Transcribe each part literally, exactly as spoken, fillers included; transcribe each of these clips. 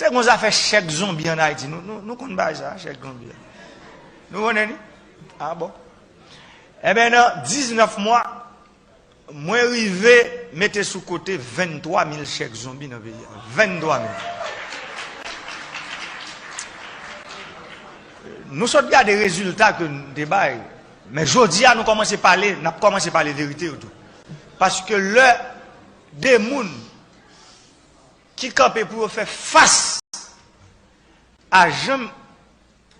Te gon zafè chèk zonbi ann Ayiti. Nou, nou, nou konn bagay sa, chèk zonbi a. Nou konnen li? Ah bon. Enben, nan diznèf mwa, mwen rive mete sou kote venntwa mil chèk zonbi nan peyi a. Venntwa mil. Nou sot gade rezilta ke n te bay. Men jodi a, nou kòmanse pale, n ap kòmanse pale verite yo tou. Paske lè de moun ki kanpe pou yo fè fas a jan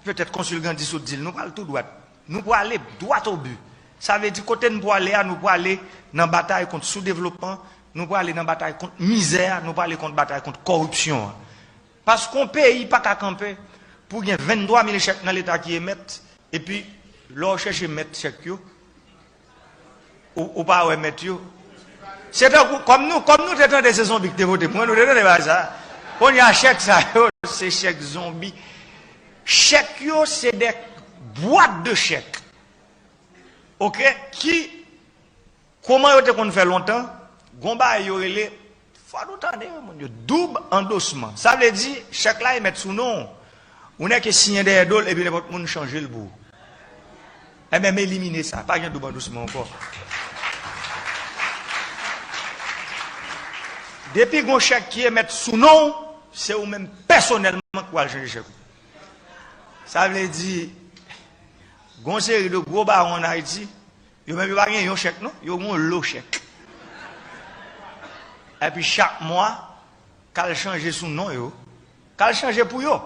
petèt Konsil Gandhi sot di l, nou pral tou dwat. Nou prale dwat o bi. Sa vle di kote n prale a, nou prale nan batay kont soudevlopman, nou prale nan batay kont mizè a, nou prale kont batay kont kòripsyon an. Paske yon peyi pa ka kanpe pou gen venntwa mil chèk nan Leta ki emèt, epi lè w chèche mèt chèk yo, ou, ou pa wè mèt yo. Se tankou, kòm nou, kòm nou te tande se zonbi ki te vote pou mwen, nou te tande bagay sa. Kounye a, chèk sa yo, se chèk zonbi. Chèk yo, se de bwat de chèk. Oke? Ki, kòman yo te konn fè lontan, gon bagay yo rele, fò nou tande, wi, moun yo, doub andosman. Sa vle di, chèk la, e mèt sou non w. Ou nèke siyen dèyè do l, epi nenpòt moun chanje l pou ou. Enben, m elimine sa. Pa gen doub andosman ankò. Depi gon chèk ki emèt sou non w, se ou menm pèsonèlman ki pral chanje chèk ou. Sa vle di, gon seri de gwo bawon ann Ayiti, yo menm yo pa gen yon chèk, non, yo gen yon lo chèk. Epi chak mwa, k al chanje sou non yo, k al chanje pou yo.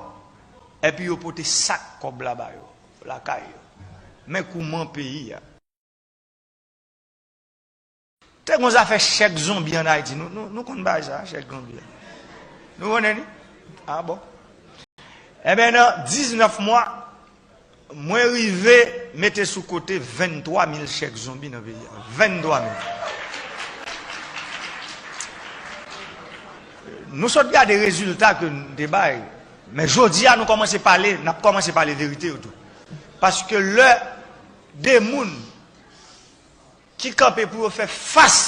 Epi yo pote sak kòb la ba yo, lakay yo. Men kouman peyi a. Te gon zafè chèk zonbi ann Ayiti. Nou, nou, nou konn bagay sa, chèk zonbi a. Nou konnen li? Ah bon. Enben, nan diznèf mwa, mwen rive mete sou kote venntwa mil chèk zonbi nan peyi a. Venntwa mil. Nou sot gade rezilta ke n te bay. Men jodi a, nou kòmanse pale, n ap kòmanse pale verite yo tou. Paske lè de moun ki kanpe pou yo fè fas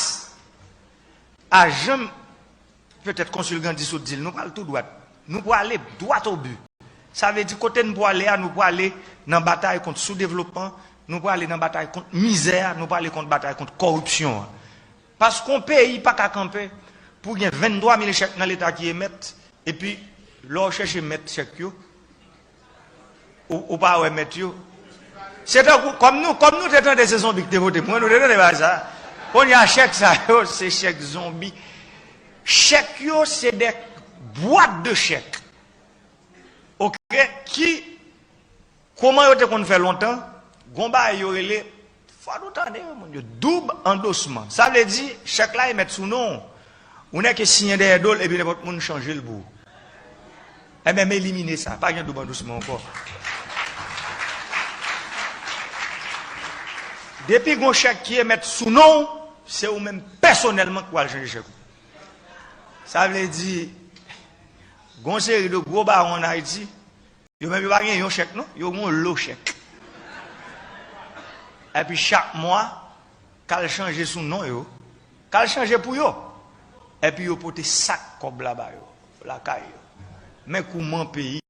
a jan petèt Konsil Gandhi sot di l, nou pral tou dwat. Nou prale dwat o bi. Sa vle di kote n prale a, nou prale nan batay kont soudevlopman, nou prale nan batay kont mizè a, nou prale kont batay kont kòripsyon an. Paske yon peyi pa ka kanpe pou gen venntwa mil chèk nan Leta ki emèt, epi lè w chèche mèt chèk yo, ou, ou pa wè mèt yo. Se tankou, kòm nou, kòm nou te tande se zonbi ki te vote pou mwen, nou te tande bagay sa. Kounye a, chèk sa yo, se chèk zonbi. Chèk yo, se de bwat de chèk. Oke? Ki, kòman yo te konn fè lontan, gon bagay yo rele, fò nou tande, wi, moun yo, doub andosman. Sa vle di, chèk la e mèt sou non w. Ou nèke siyen dèyè do l, epi nenpòt moun chanje l pou ou. Enben, m elimine sa. Pa gen doub andosman ankò. Depi gon chèk ki emèt sou non w, se ou menm pèsonèlman ki pral chanje chèk ou. Sa vle di, gon seri de gwo bawon ann Ayiti, yo menm yo pa gen yon chèk, non, yo gen yon lo chèk. Epi chak mwa, k al chanje sou non yo, k al chanje pou yo. Epi yo pote sak kòb la ba yo, lakay yo. Men kouman peyi